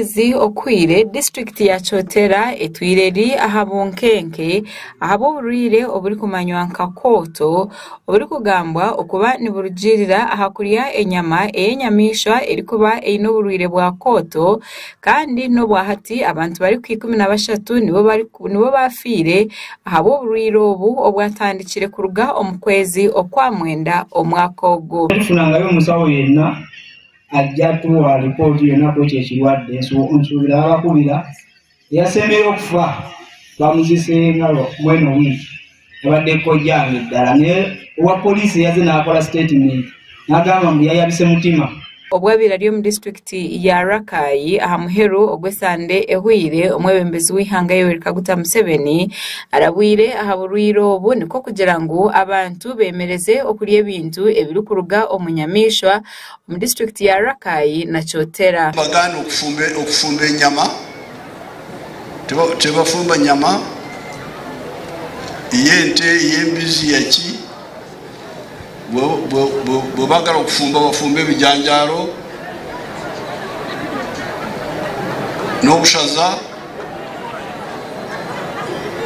Okwezi okuhweire, disiturikiti ya Kyotera etwire eri aha bunkenke ahabw'oburwaire oburikumanywa nka kooto oburikugambwa okuba niburugiirira aha kurya enyama ey'enyamaishwa erikuba eine oburwaire bwa kooto kandi n'obwahati abantu barikuhika 13 nibo baafiire ahabw'oburwaire obu obwatandikire kuruga omu kwezi Okwamwenda omwaka ogu. Tufunangayo omusawo yenna Aija tuwa lipooti yona kwekyo ekirwadde. Nsuubira babakubira. Eyasembyeyo okufa bamuziise nga mweno wiiki. Yabadde kojjange ddala naye owa poliisi yaze nakola sitetimenti nagamba mbu yayabise mutima. Obu abaire ari omu disiturikiti ya Rakai aha muheru ogw'esande ehweire, omwebembezi w'eihanga Yoweri Kaguta Museveni arabwire aha burwaire obu nikwo kugira ngu abantu bemereze okurya ebintu ebirikuruga omu nyamaishwa omu disiturikiti ya Rakai na Kyotera. Bagaana okufumba enyama, tibafumba nyama y'ente, y'embizi, yaki. Bwe bagala okufumba bafumba ebijanjaalo n'obushaza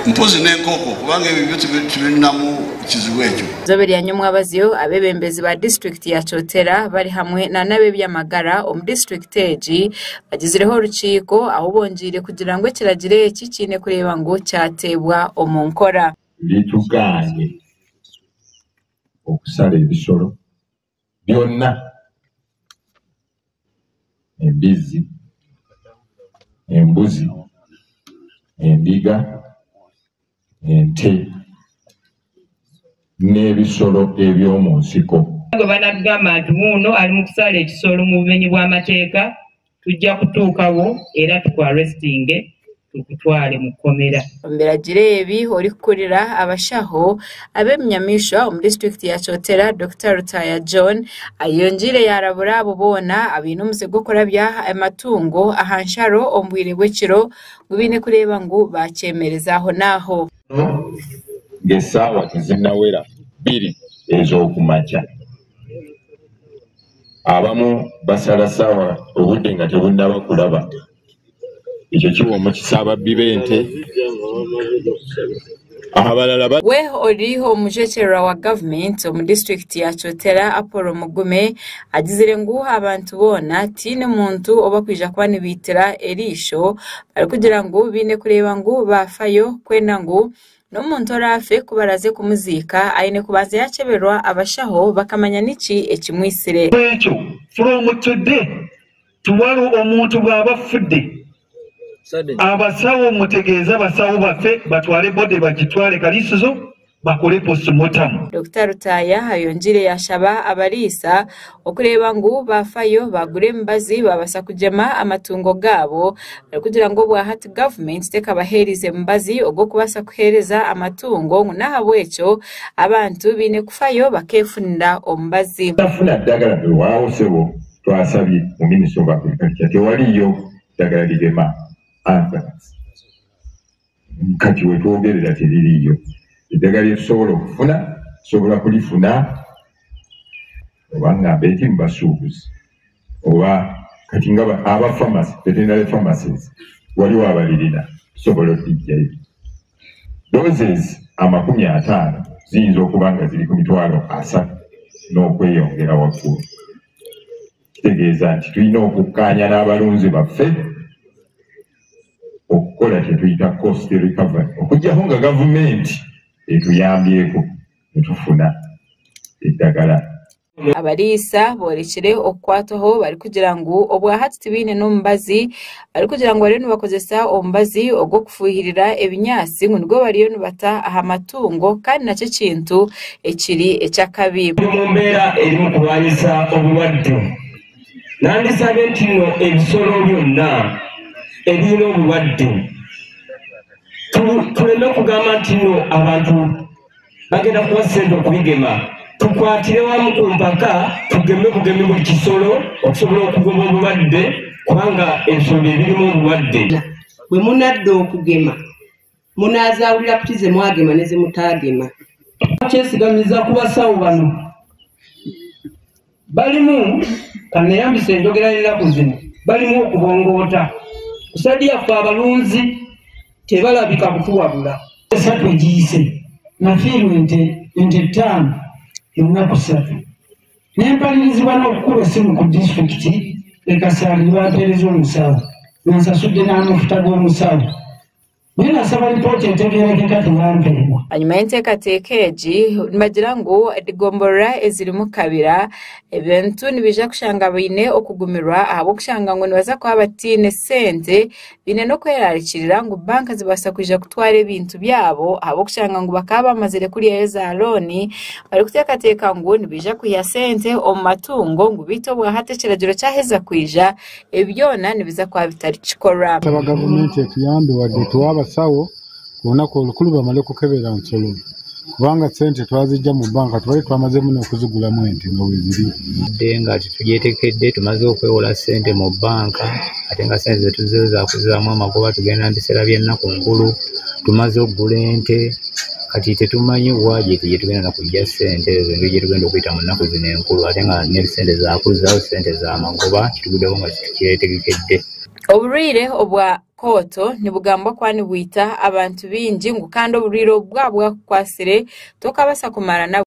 mpozi n'enkoko kubanga ebyo byo tibirinamu kizibu ekyo. Eizooba rya nyomwabazyo, abeebembezi ba disiturikiti ya Kyotera bari hamwe n'ab'eby'amagara omu disiturikiti egi bagizireho orukiiko ahu bongyeire kugira ngu ekiragiro eki kiine kureeba ngu kyateebwa omu nkora. Litugaanye okusala ebisolo byonna, embizzi, embuzi, endiga, ente n'ebisolo eby'omu nsiko. Bwe banatugamba nti wuuno ali mu kusala ekisolo mu bumenyi bw'amateeka, tujja kutuukawo era tuku-arrestinge tukutwale mu kkomera. Omu biragiro ebi, orikukurira abashaho ab'ebinyamaishwa omu disiturikiti ya Kyotera, Dokita Lutaaya John ayongiire yaarabura abo boona abaine omuze gw'okurabya amatungo aha nsharo omu bwire bw'ekiro ngu baine kureeba ngu baakyemereza ahonaaho. Ng'essaawa tezinnawera bbiri ez'okumakya. Abamu basala ssaawa obudde nga tebunnaba kulaba. Ekyo kiwa omukisa ababbi b'ente abalala. We ori omujwekyerwa wa gavumenti omu disiturikiti ya Kyotera, Apollo Mugume agizire ngu abantu boona tihaine muntu ou barikwija kuba nibaitira eriisho barikugira ngu baine kureeba ngu baafayo kwenda ngu n'omuntu oraafe ku baraze kumuziika aine kubanza yaakyeberwa abashaho bakamanya niki ekimwitsire. Ekyo from today Tuvalu omuntu bwaba affudde abasawo mutegeeze abasawo baffe batwale body bagitwale kalisizo bakole postmortem. Dokita Lutaaya ayongiire yaashaba abariisa okureeba ngu baafayo baagura emibazi baabaasa kugyema amatungo gaabo barikugira ngu obwahati gavumenti tekabaheerize mubazi ogw'okubaasa kuheereza amatungo ngu n'ahabw'ekyo abantu baine kufayo bakeefunira omubazi. Tafuna ddagala weewaawo ssebo Twasabye mu Ministry of Agriculture tewaliyo ddagala ligema anthrax kati wetwogerera teririiyo. Eddagala lyetusobola okufuna tusobola kulifuna oba ngambe nti mu basuubuzi oba kati nga aba pharmacy, veterinary pharmacies waliwo abalirina tusobola okulijjayo. Doses 50 ziyinza okuba nga ziri ku 300 n'okweyongera waggulu. Kitegeeza nti tulina okukkaanya n'abalunzi baffe okukola kye tuyita cost recovery okuggyako nga gavumenti etuyambyeko ne tufuna eddagala. Abariisa boorekire okukwatwaho barikugira ngu obwahati tibaine n'omubazi barikugira ngu bariyo nibakozesa omubazi ogw'okufuuhirira ebinyaatsi ngu nigwo bariyo nibata aha matungo kandi nakyo ekintu ekiri eky'akabi. Tuli mu mbeera erimu kulwanyisa obulwadde. Nandisabye nti no ebisolo byonna ebirina obulwadde tuleme kugamba nti no abantu bagenda kuwa ssente okubigema. Tukwatire wamu ku mpaka tugeme bugemi buli kisolo okusobola okugoba obulwadde kubanga ebisolo bye birimu obulwadde. Bwe munadda okugema munaazaawulira ku ki ze mwagema ne ze mutaagema. Kyesigamiza ku basawo bano balimu, kanneeyambise enjogera y'ennaku zino. Balimu okubongoota ku saidi yaffe abalunzi tebalabika kutuwabula. Esatu egiyise nafiirwa ente ente ttaano mu nnaku ssatu ne mpalirizibwa n'okukuba essimu ku disitulikiti e Kasaali ne bampeereza omusawo nga nsasudde n'amafuta g'omusawo naye nasaba lipooti etegeerekeka teyampeebwa. Ahanyima y'enteekateeka egi, nibagira ngu egomborora ezirimu Kabira ebintu nibaija kushanga baine okugumirwa ahabw'okushanga ngu nibaza kuba bataine sente baine n'okwerarikirira ngu banka zibaasa kwija kutwara ebintu byabo ahabw'okushanga ngu bakaba bamazire kuryayo za looni barikuteekateeka ngu nibaija kwiha sente omu matungo ngu beitu obwahati ekiragiro kyaheza kwija Ebi byona nibiza kuba bitarikikorwa. Nsaba gavumenti etuyambe wadde etuwe abasawo ku lunaku olukulu bamale kukebera nsolo kubanga ssente twazijja mu bbanka tubadde twamazemu n'okuzigulamu ente nga weeziri. Wadde nga tetugyetegekedde tumaze okwewola ssente mu bbanka ate nga ssente ze tuzzeeyo za kuzzaamu amagoba tugenda mu biseera by'ennaku nkulu tumaze okugula ente kati tetumanyi wa gye tugenda na kuggya ssente ezo engeri gye tugenda okuyita mu nnaku zino enkulu ate nga ne ssente za kuzzaawo ssente za magoba kituguddeko nga tetukyetegekedde. Oburwaire obwa kooto nibugambwa kuba nibwita abantu baingi ngu kandi oburwaire obu bwaba bwakukwatsire tokabaasa kumara na.